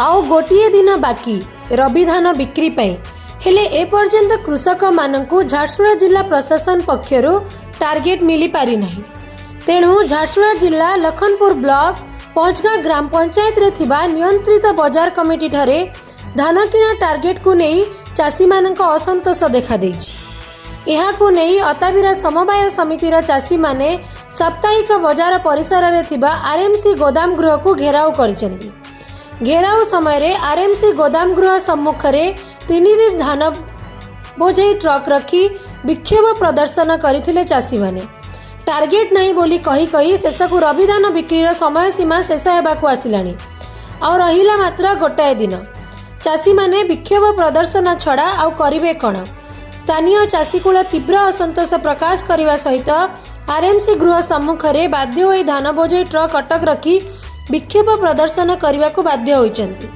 ଆଉ ଗୋଟିଏ ଦିନ ବାକି ରବି ଧାନ ବିକ୍ରି ପାଇଁ। ହେଲେ ଏପର୍ଯ୍ୟନ୍ତ କୃଷକମାନଙ୍କୁ ଝାରସୁଗୁଡ଼ା ଜିଲ୍ଲା ପ୍ରଶାସନ ପକ୍ଷରୁ ଟାର୍ଗେଟ ମିଳିପାରିନାହିଁ। ତେଣୁ ଝାରସୁଗୁଡ଼ା ଜିଲ୍ଲା ଲଖନପୁର ବ୍ଲକ ପଞ୍ଚଗାଁ ଗ୍ରାମ ପଞ୍ଚାୟତରେ ଥିବା ନିୟନ୍ତ୍ରିତ ବଜାର କମିଟିଠାରେ ଧାନ କିଣା ଟାର୍ଗେଟକୁ ନେଇ ଚାଷୀମାନଙ୍କ ଅସନ୍ତୋଷ ଦେଖାଦେଇଛି। ଏହାକୁ ନେଇ ଅତାବିରା ସମବାୟ ସମିତିର ଚାଷୀମାନେ ସାପ୍ତାହିକ ବଜାର ପରିସରରେ ଥିବା ଆର୍ଏମ୍ସି ଗୋଦାମ ଗୃହକୁ ଘେରାଉ କରିଛନ୍ତି। ଘେରାଉ ସମୟରେ ଆର୍ଏମ୍ସି ଗୋଦାମ ଗୃହ ସମ୍ମୁଖରେ ତିନିଟି ଧାନ ବୋଝେଇ ଟ୍ରକ୍ ରଖି ବିକ୍ଷୋଭ ପ୍ରଦର୍ଶନ କରିଥିଲେ ଚାଷୀମାନେ। ଟାର୍ଗେଟ ନାହିଁ ବୋଲି କହି କହି ଶେଷକୁ ରବି ଧାନ ବିକ୍ରିର ସମୟ ସୀମା ଶେଷ ହେବାକୁ ଆସିଲାଣି। ଆଉ ରହିଲା ମାତ୍ର ଗୋଟାଏ ଦିନ। ଚାଷୀମାନେ ବିକ୍ଷୋଭ ପ୍ରଦର୍ଶନ ଛଡ଼ା ଆଉ କରିବେ କ'ଣ? ସ୍ଥାନୀୟ ଚାଷୀକୁଳ ତୀବ୍ର ଅସନ୍ତୋଷ ପ୍ରକାଶ କରିବା ସହିତ ଆର୍ଏମ୍ସି ଗୃହ ସମ୍ମୁଖରେ ବାଧ୍ୟ ହୋଇ ଧାନ ବୋଝେଇ ଟ୍ରକ୍ ଅଟକ ରଖି ବିକ୍ଷୋଭ ପ୍ରଦର୍ଶନ କରିବାକୁ ବାଧ୍ୟ ହୋଇଛନ୍ତି।